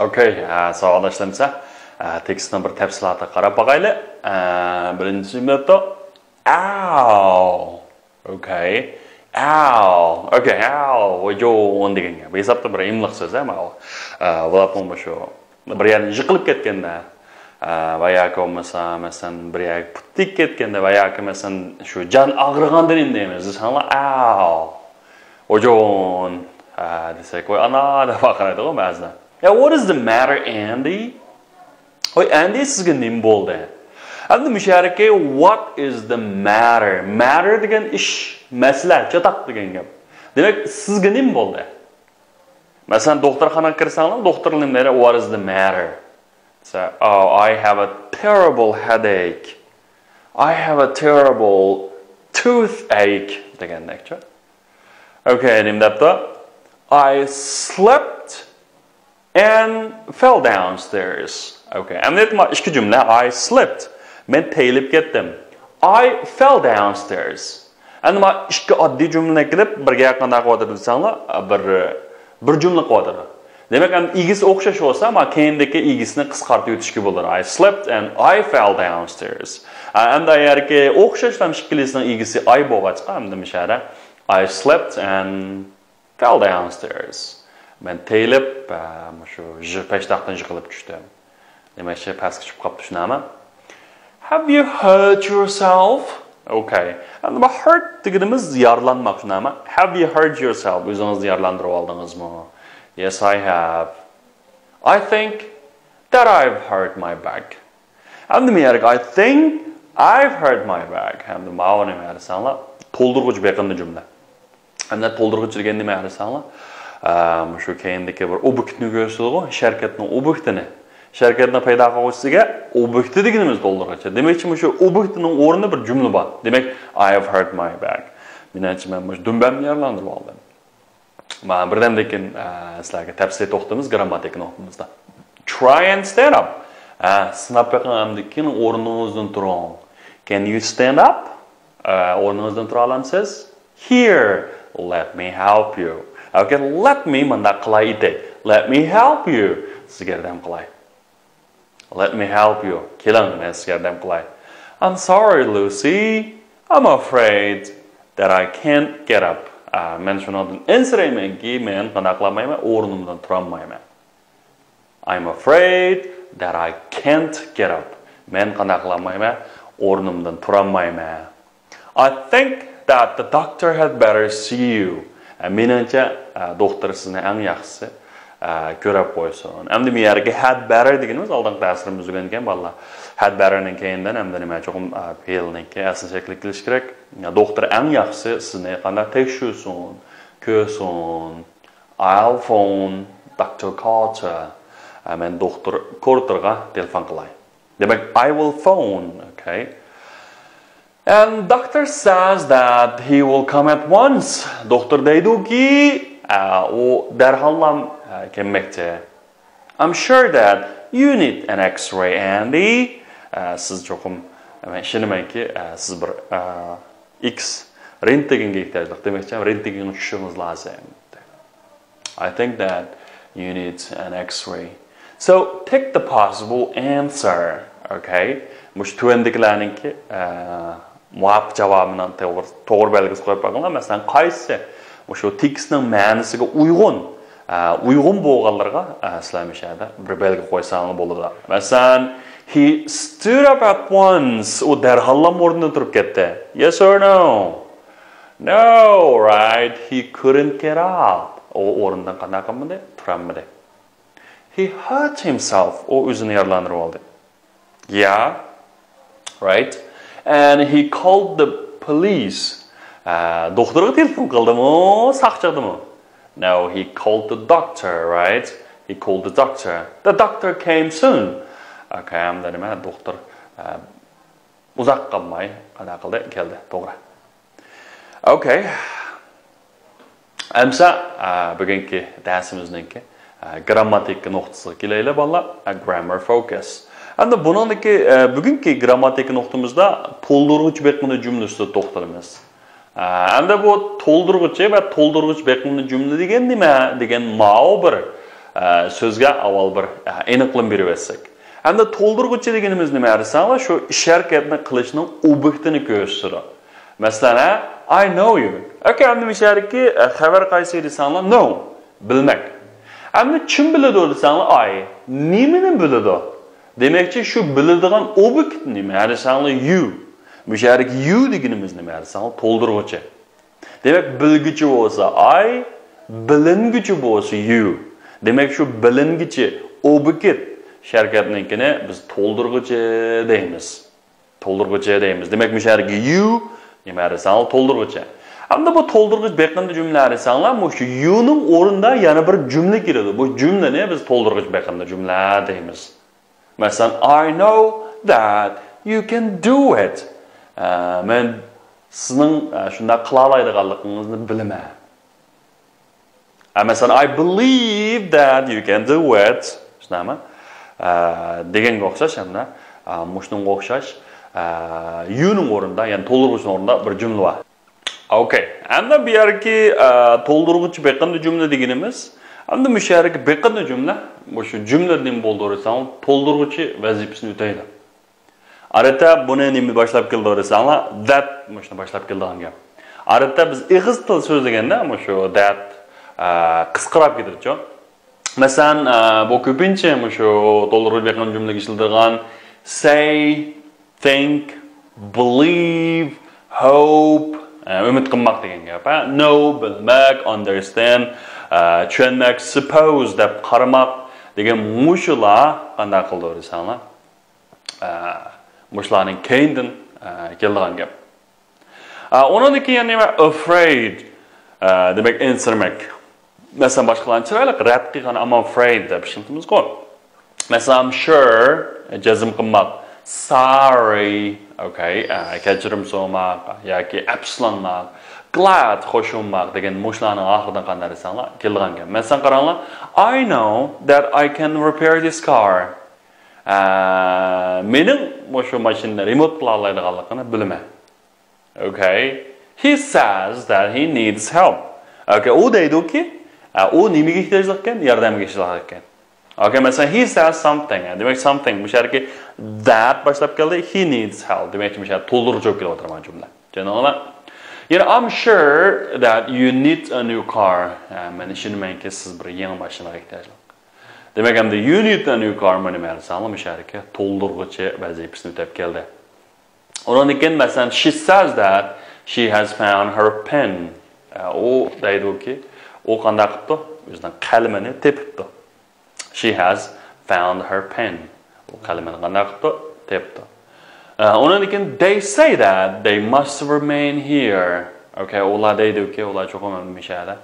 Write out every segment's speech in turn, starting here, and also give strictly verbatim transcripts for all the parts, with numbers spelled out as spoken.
Okay, ئە، ساۋاقداشلىرىمىزغا، ئە، تېكىستنىڭ بىر تەپسىلاتىغا قاراپ باقايلى. ئە، بىرىنچىسى دەپتۇ. Ow. Okay. Ow. Okay, ow. ۋاجون دېگەن گەپ. ھېسابتا بىر ئىملىق سۆز، ھە، ماۋۇ. ئە، بولۇپمۇ شۇ بىر يەرنى يىقىلىپ كەتكەندە، ئە، ۋە ياكى بولمىسا، مەسىلەن، بىر يەرگە پۇت تېگىپ كەتكەندە ۋە ياكى، مەسىلەن، شۇ جان ئاغرىغاندا نېمە دەيمىز دېسەڭلار، ئاو، ۋاجون، ئە، دېسەك، ۋاي ئانا دەپ ۋارقىرايدىغۇ بەزىدە. Yeah, what is the matter, Andy? ۋاي ئەندى، سىزگە نېمە بولدى؟ ئەمدى مۇشۇ يەردىكى what is the matter? Matter دېگەن ئىش، مەسىلە، چاتاق دېگەن گەپ. دېمەك، سىزگە نېمە بولدى؟ مەسىلەن، دوختۇرخانىغا كىرسەڭلار، دوختۇر نېمە دەيدۇ؟ What is the matter? So, oh, I have a terrible headache. I have a terrible toothache دېگەندەكچۇ. Okay, نېمە دەپتۇ؟ I slipped and fell downstairs. Okay, ئەمدى مانا ئىككى جۈملە. I slipped. مەن تېيىلىپ كەتتىم. I fell downstairs. ئەمدى مانا ئىككى ئاددىي جۈملىنى كېلىپ بىرگە قانداق قىلىۋاتىدۇ دېسەڭلار، بىر، بىر جۈملە قىلىۋاتىدۇ. دېمەك، ئەمدى ئىگىسى ئوخشاش بولسا، مانا كەينىدىكى ئىگىسىنى قىسقارتىۋېتىشكە بولىدۇ. I slipped and I fell downstairs. ئەمدى ئەگەركى ئوخشاشلا ئىككىلىسىنىڭ ئىگىسى I بولغاچقا، ئەمدى مۇشۇ يەردە I slipped and fell downstairs. مەن تېيىلىپ، ئە، مۇشۇ يىغ-، پەشتاقتىن يىقىلىپ چۈشتۈم. دېمەكچى، پەسكە چۈشۈپ قاپتۇ، شۇنداقمۇ؟ Have you hurt yourself? Okay. ئەمدى بۇ hurt دېگىنىمىز يارىلانماق، شۇنداقمۇ؟ Have you hurt yourself? ئۆزىڭىزنى يارىلاندۇرۇپ ئالدىڭىزمۇ؟ Yes, I have. I think that I've hurt my back. ئەمدى مەن يەرگە I think I've hurt my back. ئەمدى ماۋۇ نېمە دېسەڭلار؟ تولدۇرغۇچ بېقىندى جۈملە. ئەمدى تولدۇرغۇچ دېگەن نېمە دېسەڭلار؟ ئە، مۇشۇ كەينىدىكى بىر ئوبيېكتنى كۆرسىتىدىغۇ، شەرىكەتنىڭ ئوبيېكتىنى. شەرىكەتنى پەيدا قىلغۇچىسىگە ئوبيېكتى دېگىنىمىز تولدۇرغۇچ. دېمەكچى، مۇشۇ ئوبيېكتنىڭ ئورنىدا بىر جۈملە بار. دېمەك، I have hurt my back. مېنىڭچە، مەن مۇشۇ دۈمبەمنى يارىلاندۇرۇپ ئالدىم. مانا بىردەمدىن كېيىن، ئە، سىلەرگە تەپسىلىي توختىلىمىز گرامماتىكا نۇقتىمىزدا. Try and stand up. ئە، سىناپ بېقىڭ، ئەمدى كېيىن ئورنىڭىزدىن تۇرۇڭ. Can you stand up? ئە، ئورنىڭىزدىن تۇرالامسىز؟ Here, let me help you. Okay, let me مۇنداق قىلاي ئېيتاي. Let me help you. سىزگە ياردەم قىلاي. Let me help you. كېلىڭ، مەن سىزگە ياردەم قىلاي. I'm sorry, Lucy. I'm afraid that I can't get up. ئا، مەن شۇنىڭدىن ئەنسىرەيمەنكى، مەن قانداق قىلالمايمەن؟ ئورنۇمدىن تۇرالمايمەن. I'm afraid that I can't get up. مەن قانداق قىلالمايمەن؟ ئورنۇمدىن تۇرالمايمەن. I think that the doctor had better see you. ئە، مېنىڭچە، ئە، دوختۇر سىزنى ئەڭ ياخشىسى، ئە، كۆرۈپ قويسۇن. ئەمدى بۇ يەردىكى had better دېگىنىمىز ئالدىنقى دەرسلىرىمىزدە ئۆگەنگەن بالىلار. Had betterنىڭ كەينىدىن ئەمدى نېمە چوقۇم، ئە، feelنىڭكى ئەسلى شەكلىگە كېلىشى كېرەك. دوختۇر ئەڭ ياخشىسى سىزنى قانداق تەكشۈرسۇن، كۆرسۇن. I'll phone Doctor Carter. ئە، مەن دوختۇر كورتېرغا تېلېفون قىلاي. دېمەك، I will phone, okay. And doctor says that he will come at once. دوختۇر دەيدۇكى، ئە، ئۇ دەرھاللا، ئە، كەلمەكچى. I'm sure that you need an X-ray, Andy. ئە، سىز چوقۇم، مەن ئىشىنىمەنكى، ئە، سىز بىر، ئە، X رېنتگېنگە ئېھتىياجلىق. دېمەكچى، رېنتگېنگە چۈشۈشىڭىز لازىم. I think that you need an X-ray. So, take the possible answer, okay? مۇشۇ تۆۋەندىكىلەرنىڭكى، ئە، مۇۋاپىق جاۋابىنىڭ توغرا، توغرا بەلگىسى قويۇپ باقىڭلار. مەسىلەن، قايسى مۇشۇ تېكىستنىڭ مەنىسىگە ئۇيغۇن، ئە، ئۇيغۇن بولغانلىرىغا، ئە، سىلەر مۇشۇ يەردە بىر بەلگە قويساڭلار بولىدۇ. مەسىلەن، he stood up at once. ئۇ دەرھاللا ئورنىدىن تۇرۇپ كەتتى. Yes or no? No, right? He couldn't get up. ئۇ ئورنىدىن قانداق قىلمىدى؟ تۇرالمىدى. He hurt himself. ئۇ ئۆزىنى يارىلاندۇرۇپ ئالدى. Yeah, right. And he called the police. ئە، دوختۇرغا تېلېفون قىلدىمۇ، ساقچى قىلدىمۇ؟ No, he called the doctor, right? He called the doctor. The doctor came soon. Okay, ئەمدى نېمە؟ دوختۇر، ئە، ئۇزاق قالماي قانداق قىلدى؟ كەلدى. توغرا. Okay. ئەمسە، ئە، بۈگۈنكى دەرسىمىزنىڭكى، ئە، گرامماتىكا نۇقتىسىغا كېلەيلى، بالىلار. ئە، grammar focus. ئەمدى بۇنىڭدىكى، ئە، بۈگۈنكى گرامماتىكا نۇقتىمىزدا تولدۇرغۇچ بېقىندى جۈملىسىدە توختىلىمىز. ئە، ئەمدى بۇ تولدۇرغۇچى ۋە تولدۇرغۇچ بېقىندى جۈملە دېگەن نېمە؟ دېگەن ماۋۇ بىر، ئە، سۆزگە ئاۋۋال بىر، ئە، ئېنىقلىما بېرىۋەتسەك. ئەمدى تولدۇرغۇچى دېگىنىمىز نېمە دېسەڭلار، شۇ ئىش ھەرىكەتنى قىلىشنىڭ ئوبيېكتىنى كۆرسىتىدۇ. مەسىلەن، ھە، I know you. ئوكەي، ئەمدى مۇشۇ يەردىكى، ئە، خەۋەر قايسى دېسەڭلار، know، بىلمەك. ئەمدى كىم بىلىدۇ دېسەڭلار، I. نېمىنى بىلىدۇ؟ دېمەكچى، شۇ بىلىدىغان ئوبيېكت نېمە دېسەڭلار، you. مۇشۇ يەردىكى you دېگىنىمىز نېمە دېسەڭلار، تولدۇرغۇچى. دېمەك، بىلگۈچى بولسا I، بىلىنگۈچى بولسا you. دېمەك، شۇ بىلىنگۈچى ئوبيېكت، ئىش ھەرىكەتنىڭكىنى بىز تولدۇرغۇچى دەيمىز. تولدۇرغۇچى دەيمىز. دېمەك، مۇشۇ يەردىكى you نېمە دېسەڭلار، تولدۇرغۇچى. ئەمدى بۇ تولدۇرغۇچ بېقىندى جۈملە دېسەڭلار، مۇشۇ you نىڭ ئورنىدا يەنە بىر جۈملە كېلىدۇ. بۇ جۈملىنى بىز تولدۇرغۇچ بېقىندى جۈملە دەيمىز. مەسىلەن، I know that you can do it. ئە، مەن سىزنىڭ، ئە، شۇنداق قىلالايدىغانلىقىڭىزنى بىلىمەن. ئە، مەسىلەن، I believe that you can do it. شۇنداقمۇ؟ ئە، دېگەنگە ئوخشاش ھەمدە، ئە، مۇشۇنىڭغا ئوخشاش، ئە، you نىڭ ئورنىدا، يەنى تولدۇرغۇچنىڭ ئورنىدا بىر جۈملە بار. ئوكەي. ئەمدى بۇ يەرگە، ئە، تولدۇرغۇچى بېقىندى جۈملە دېگىنىمىز. ئەمدى مۇشۇ يەرگە بېقىندى جۈملە، مۇشۇ جۈملىدە نېمە بولىدۇ دېسەڭ، تولدۇرغۇچى ۋەزىپىسىنى ئۆتەيدۇ. ئادەتتە بۇنى نېمە باشلاپ كېلىدۇ دېسەڭلار، that مۇشۇنى باشلاپ كېلىدىغان گەپ. ئادەتتە بىز ئېغىز تىل سۆزلىگەندە مۇشۇ that، ئە، قىسقىراپ كېتىدۇچۇ. مەسىلەن، ئە، بۇ كۆپىنچە مۇشۇ تولدۇرغۇچى بېقىندى جۈملىگە ئىشلىتىدىغان say، think، believe، hope، ئە، ئۈمىد قىلماق دېگەن گەپ. ھە؟ Know، بىلمەك، understand، ئە، چۈشەنمەك، suppose دەپ قارىماق دېگەن مۇشۇلار قانداق قىلىدۇ دېسەڭلار، ئە، مۇشۇلارنىڭ كەينىدىن، ئە، كېلىدىغان گەپ. ئە، ئۇنىڭدىن كېيىن يەنە نېمە؟ Afraid، ئە، دېمەك، ئەنسىرىمەك. مەسىلەن، باشقىلارنى چىرايلىق رەت قىلغان، I'm afraid دەپ ئىشلىتىمىزغۇ. مەسىلەن، I'm sure، جەزم قىلماق. Sorry، ئوكەي، ئە، كەچۈرۈم سورىماق ياكى ئەپسۇسلانماق. Glad، خوش بولماق دېگەن مۇشۇلارنىڭ ئاخىرىدىن قانداق دېسەڭلار، كېلىدىغان گەپ. مەسىلەن، قاراڭلار، I know that I can repair this car. ئە، مېنىڭ مۇشۇ ماشىنىنى رېمونت قىلالايدىغانلىقىنى بىلىمەن. Okay. He says that he needs help. Okay، ئۇ دەيدۇكى، ئە، ئۇ نېمىگە ئېھتىياجلىق ئىكەن؟ ياردەمگە ئېھتىياجلىق ئىكەن. Okay، مەسىلەن، he says something. دېمەك، something مۇشۇ يەردىكى that باشلاپ كەلدى. He needs help. دېمەكچى، مۇشۇ يەردە تولدۇرغۇچى بولۇپ كېلىۋاتىدۇ مانا جۈملە. چۈشەندىڭلارمۇ؟ يەنە I'm sure that you need a new car. ئە، مەن ئىشىنىمەنكى، سىز بىر يېڭى ماشىنىغا ئېھتىياجلىق. دېمەك، ئەمدى you need a new car مانا نېمە دېسەڭلار، مۇشۇ يەردىكى تولدۇرغۇچى ۋەزىپىسىنى ئۆتەپ كەلدى. ئۇنىڭدىن كېيىن، مەسىلەن، she says that she has found her pen. ئە، ئۇ دەيدۇكى، ئۇ قانداق قىپتۇ؟ ئۆزىنىڭ قەلىمىنى تېپىپتۇ. She has found her pen. ئۇ قەلىمىنى قانداق قىپتۇ؟ تېپىپتۇ. ئە، ئۇنىڭدىن كېيىن، they say that they must remain here. Okay، ئۇلار دەيدۇكى، ئۇلار چوقۇم مۇشۇ يەردە،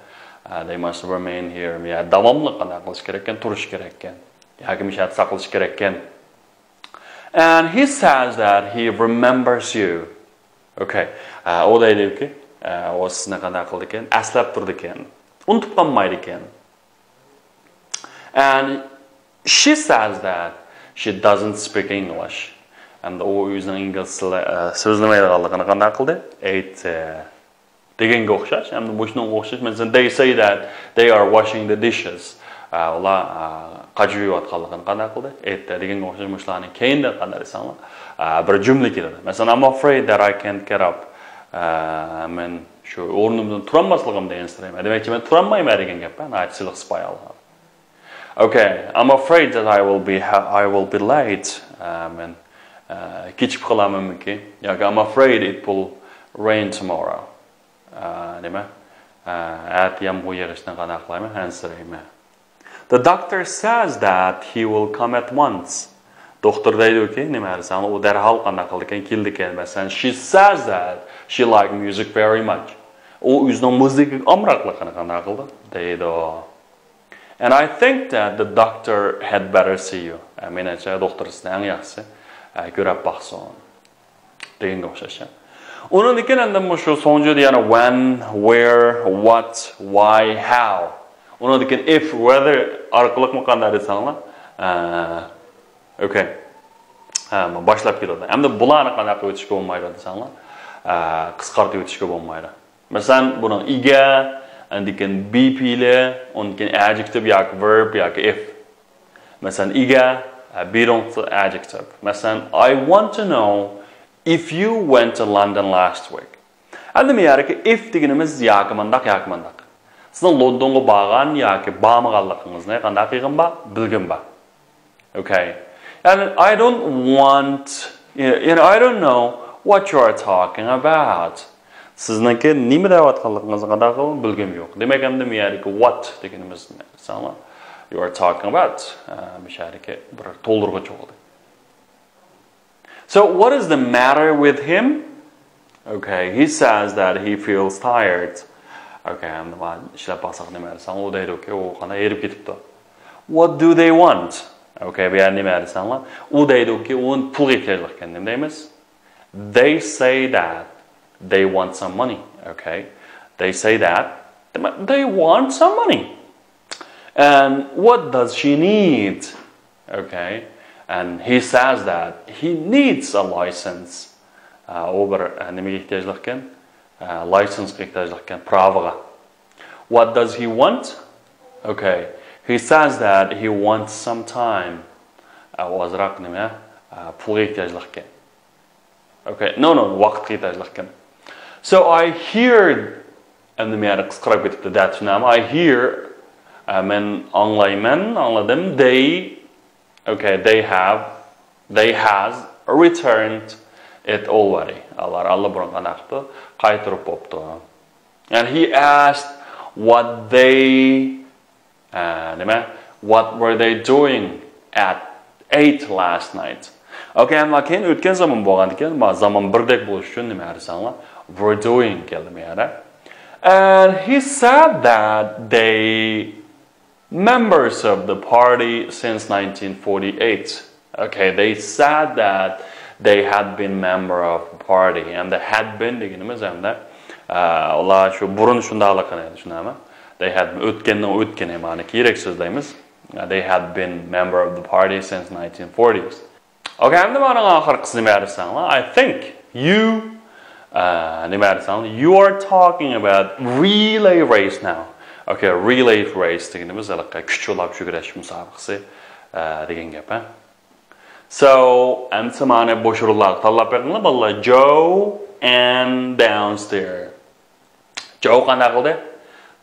ئە، they must remain here. يا داۋاملىق قانداق قىلىش كېرەككەن؟ تۇرۇش كېرەككەن. ياكى مۇشۇ يەردە ساقلىشى كېرەككەن. And he says that he remembers you. Okay. ئە، ئۇ دەيدۇكى، ئە، ئۇ سىزنى قانداق قىلىدىكەن؟ ئەسلەپ تۇرىدىكەن. ئۇنتۇپ قالمايدىكەن. And she says that she doesn't speak English. ئەمدى ئۇ ئۆزىنىڭ ئىنگلىز تىلى، ئە، سۆزلىمەيدىغانلىقىنى قانداق قىلدى؟ ئېيتتى. دېگەنگە ئوخشاش، ھەمدە مۇشۇنىڭغا ئوخشاش. مەسىلەن، they say that they are washing the dishes. ئە، ئۇلار، ئە، قاچا يۇيۇۋاتقانلىقىنى قانداق قىلدى؟ ئېيتتى. دېگەنگە ئوخشاش مۇشۇلارنىڭ كەينىدە قانداق دېسەڭلار، ئە، بىر جۈملە كېلىدۇ. مەسىلەن، I'm afraid that I can't get up. ئە، مەن شۇ ئورنۇمدىن تۇرالماسلىقىمدىن ئەنسىرەيمەن. دېمەكچى، مەن تۇرالمايمەن دېگەن گەپ، ناھايىتى سىلىق سىپايى ئالغان. Okay, I'm afraid that I will be ha-, I will be late. ئە، مەن، ئە، كېچىكىپ قالارمەنمىكىن؟ ياكى I'm afraid it will rain tomorrow. ئە، نېمە؟ ئە، ئەتە يامغۇر يېغىشتىن قانداق قىلايمەن؟ ئەنسىرەيمەن. The doctor says that he will come at once. دوختۇر دەيدۇكى، نېمە دېسەڭلار، ئۇ دەرھال قانداق قىلىدىكەن؟ كېلىدىكەن. مەسىلەن، she says that she like music very much. ئۇ ئۆزىنىڭ مۇزىكىغا ئامراقلىقىنى قانداق قىلدى؟ دەيدۇ. And I think that the doctor had better see you. ئە، مېنىڭچە، دوختۇر سىزنى ئەڭ ياخشىسى، ئە، كۆرۈپ باقسۇن. دېگەنگە ئوخشاش. ئۇنىڭدىن كېيىن ئەمدى مۇشۇ سوڭجۈدە يەنە when، where، what، why، how. ئۇنىڭدىن كېيىن if، whether ئارقىلىقمۇ قانداق دېسەڭلار، ئە، okay. ئە، باشلاپ كېلىدۇ. ئەمدى بۇلارنى قانداق قىلىپ ئۆتۈشكە بولمايدۇ دېسەڭلار، ئە، قىسقارتىپ ئۆتۈشكە بولمايدۇ. مەسىلەن، بۇنىڭ ئىگە، ئاندىن كېيىن be پېئىلى، ئۇندىن كېيىن adjective ياكى verb ياكى if. مەسىلەن، ئىگە، be دىڭ adjective. مەسىلەن، I want to know if you went to London last week. ئەمدى مۇ يەردىكى if دېگىنىمىز ياكى مۇنداق، ياكى مۇنداق. سىزنىڭ لوندونغا بارغان ياكى بارمىغانلىقىڭىزنى قانداق قىلغۇم بار؟ بىلگۈم بار. Okay. And I don't want, you know, I don't know what you are talking about. سىزنىڭكى نېمە دەۋاتقانلىقىڭىزنى قانداق قىلغۇم؟ بىلگۈم يوق. دېمەك، ئەمدى مۇ يەردىكى what دېگىنىمىز، مەسىلەن، you are talking about، ئە، مۇ يەردىكى بىر تولدۇرغۇچ بولدى. So what is the matter with him? Okay, he says that he feels tired. Okay, ئەمدى مانا ئىشلەپ باقساق نېمە دېسەڭ، ئۇ دەيدۇكى، ئۇ قانداق ھېرىپ كېتىپتۇ. What do they want? Okay، بۇ يەردە نېمە دېسەڭلار، ئۇ دەيدۇكى، ئۇ پۇلغا ئېھتىياجلىق ئىكەن. نېمە دەيمىز؟ They say that they want some money. Okay, they say that. دېمەك، they want some money. And what does she need? Okay. And he says that he needs a license. ئە، ئۇ بىر، ئە، نېمىگە ئېھتىياجلىق ئىكەن؟ ئە، لىسېنسقا ئېھتىياجلىق ئىكەن، پراۋىغا. What does he want? Okay. He says that he wants some time. ئە، ئۇ ئازراق نېمە؟ ئە، پۇلغا ئېھتىياجلىق ئىكەن. Okay, no, no, ۋاقىتقا ئېھتىياجلىق ئىكەن. So I hear، ئەمدى مەيەردە قىسقىراپ كېتىپتۇ، that شۇنداقمۇ؟ I hear، ئە، مەن ئاڭلايمەن، ئاڭلىدىم. They، okay, they have، they has returned it already. ئۇلار ئاللىبۇرۇن قانداق قىپتۇ؟ قايتۇرۇپ بوپتۇ. And he asked what they ئە، نېمە؟ What were they doing at eight last night? Okay، ئەمما كېيىن ئۆتكەن زامان بولغاندىكىن، ما زامان بىردەك بولۇش ئۈچۈن نېمە دېسەڭلار؟ Were doing كەلدى مەيەردە. And he said that they members of the party since nineteen forty-eight. Okay, they said that they had been member of the party. And the had been دېگىنىمىز ھەمدە، ئە، ئۇلار شۇ بۇرۇن شۇنداقلىقىنى، شۇنداقمۇ؟ They had، ئۆتكەننىڭ ئۆتكىنى، مانا كېيىنرەك سۆزلەيمىز. They had been member of the party since nineteen forties. Okay, ئەمدى مانا ئاخىرقىسى نېمە دېسەڭلار؟ I think you، ئە، نېمە دېسەڭلار؟ You are talking about relay race now. Okay, relay race دېگىنىمىز ھېلىقى كۈچ ئۇلاپ يۈگۈرۈش مۇسابىقىسى، ئە، دېگەن گەپ، ھە؟ So، ئەمسە مانا بوش ئورۇنلارغا تاللاپ بېقىڭلار، بالىلار. Joe and downstairs. Joe قانداق قىلدى؟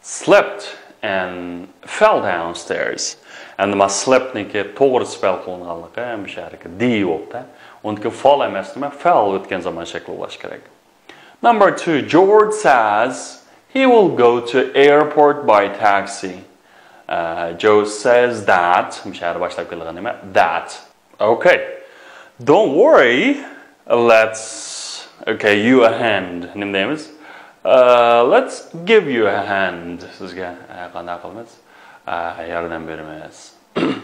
Slipped and fell downstairs. ئەمدى ما slippنىڭكى توغرا spell قىلىنغانلىقى مۇشۇ يەردىكى D بوپتۇ. ئۇنىڭكى fall ئەمەس، نېمە؟ Fell ئۆتكەن زامان شەكلى بولۇش كېرەك. Number two, George says he will go to airport by taxi. ئە، Joe says that، مۇشۇ يەردە باشلاپ كېلىدىغان نېمە؟ That. Okay. Don't worry. Let's, okay, you a hand. نېمە دەيمىز؟ ئە، let's give you a hand. سىزگە، ئە، قانداق قىلىمىز؟ ئە، ياردەم بېرىمىز.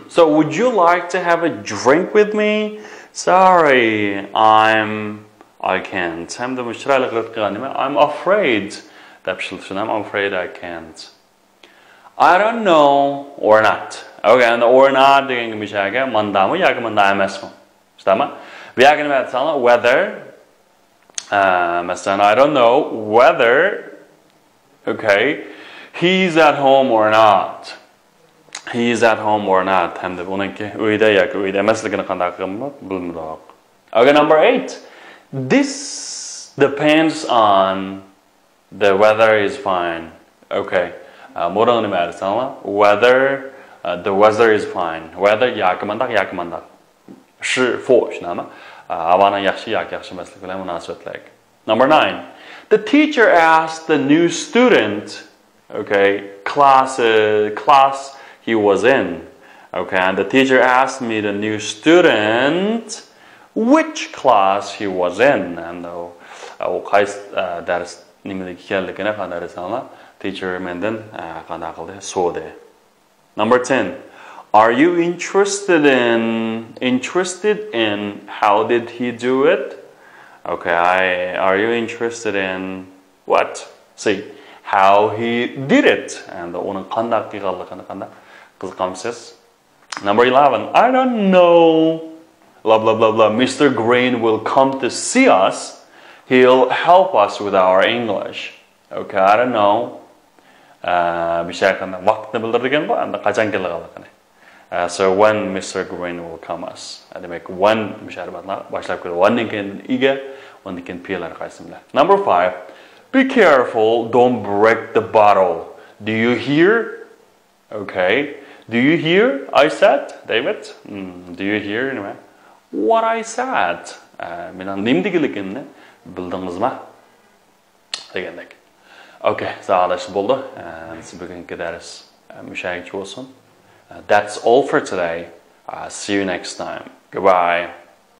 So, would you like to have a drink with me? Sorry, I'm, I can't. ھەمدە بۇ چىرايلىق رەت قىلغان نېمە؟ I'm afraid دەپ ئىشلىتىشىدۇ. I'm afraid I can't. I don't know or not. Okay, ئەمدى or not دېگەنگە مۇشۇ يەرگە ماندامۇ ياكى ماندا ئەمەسمۇ؟ شۇنداقمۇ؟ بۇ يەرگە نېمە دېسەڭلار؟ Whether، ئە، مەسىلەن، I don't know whether، okay, he's at home or not. He's at home or not. ھەمدە ئۇنىڭكى ئۆيدە ياكى ئۆيدە ئەمەسلىكىنى قانداق قىلمىدۇق، بىلمىدۇق. Okay, number eight. This depends on the weather is fine. Okay. ئە، بۇنىڭغا نېمە دېسەڭلار؟ Whether، ئە، the weather is fine. Weather ياكى مانداق، ياكى مانداق. شى، فو، شۇنداقمۇ؟ ئە، ھاۋانىڭ ياخشى ياكى ياخشى ئەمەسلىكى بىلەن مۇناسىۋەتلىك. Number nine. The teacher asked the new student، okay, class، ئە، class he was in. Okay, and the teacher asked me, the new student, which class he was in. And ئۇ، ئۇ قايسى، ئە، دەرس نېمىلىك ئىكەنلىكىنى قانداق دېسەڭلار، teacher مەندىن، ئە، قانداق قىلدى؟ سورىدى. Number ten. Are you interested in، interested in how did he do it? Okay, I, are you interested in what? See, how he did it. And ئۇنىڭ قانداق قىلغانلىقىنى قانداق قىزىقامسىز؟ Number eleven. I don't know. Blah, blah, blah, blah. Mister Green will come to see us. He'll help us with our English. Okay, I don't know. ئە، مۇشۇ يەردە ۋاقىتنى بىلدۈرىدىكەنغۇ، ئەمدى قاچان كېلىدىغانلىقىنى. ئە، so when Mister Green will come us. ئە، دېمەك، when مۇشۇ يەردە باشلاپ كېلىدۇ. When نىڭ كەينىدىن ئىگە، ئۇندىن كېيىن پېئىللار قايسى بىلەن. Number five. Be careful, don't break the bottle. Do you hear? Okay. Do you hear? I said, David. Hmm, do you hear نېمە؟ What I said. ئە، مېنىڭ نېمە دېگەنلىكىمنى بىلدىڭىزما؟ دېگەندەك. Okay، ساغلاشىپ بولدى. ئە، بۈگۈنكى دەرس، ئە، مۇشۇ يەرگىچە بولسۇن. ئە، that's all for today. Uh, see you next time. Goodbye.